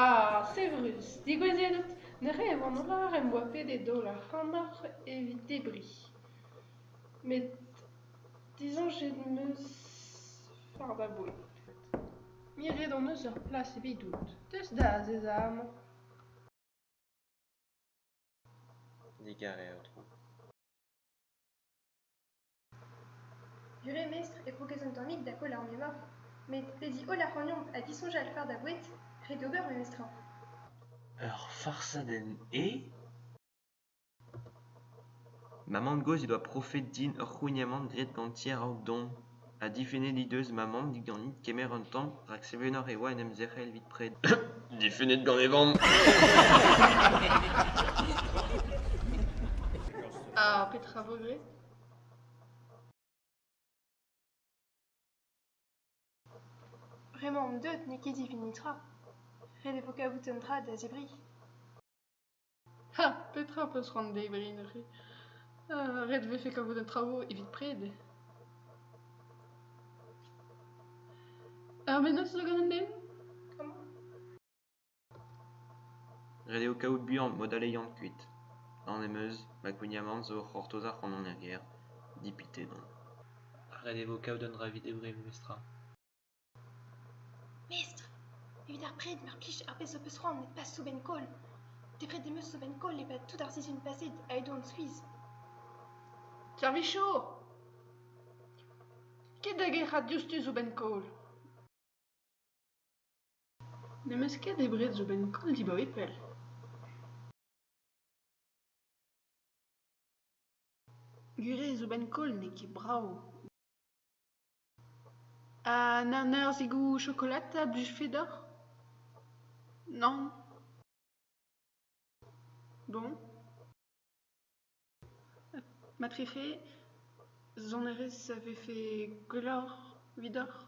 Ah, Severus, degouezhet out. Neuze e oan o lâret em boa pedet daol ac'hanoc'h evit debriñ. Met disoñjet 'm eus fardañ boued. Miret hon eus ur plas evidout. Deus da azezañ amañ. Digarez aotrou. Gure mestr e krogez un tammig da koll ar memor. Met pediñ holl ac'hanomp ha disoñjal fardañ boued, ret ober memestra. Ur farsadenn eo ? Ma mamm-gozh he doa profet din ur c'houign-amann graet ganti a-raok dont ha difennet he deus ma mamm diganit kemer un tamm rak sevenoc'h e oa en em zerc'hel evit pred. Difennet gant e vamm. Ha petra 'vo graet ? Bremañ omp deuet n'eo ket evit netra. Ret e vo kavout un dra da zebriñ. Ha petra 'peus c'hoant debriñ neuze ? Ret e vefe kavout an traoù evit pred. Ur mennozh zo gant an den ? Ret eo kaout buan mod all e yan kuit. Aon em eus, ma kouign-amann zo o c'hortoz ac'hanon er gêr. Dipitet on. Ret e vo kaout un dra evit debriñ memestra. Mestr, evit ar pred mar plij ar pezh ho peus c'hoant met pas soubenn-kaol. Debret em eus soubenn-kaol e-pad tout ar sizhun paseet aet on skuizh. Servijour ! Kit da gerc'hat diouzhtu soubenn-kaol. Ne'm eus ket debret soubenn-kaol dibaoe pell. Gwir eo soubenn-kaol n'eo ket brav. Ha naonnerzigoù chokolad a blijfe deoc'h ? Nann. Bon. Matrefe sonerezh a vefe gwelloc'h evidoc'h ?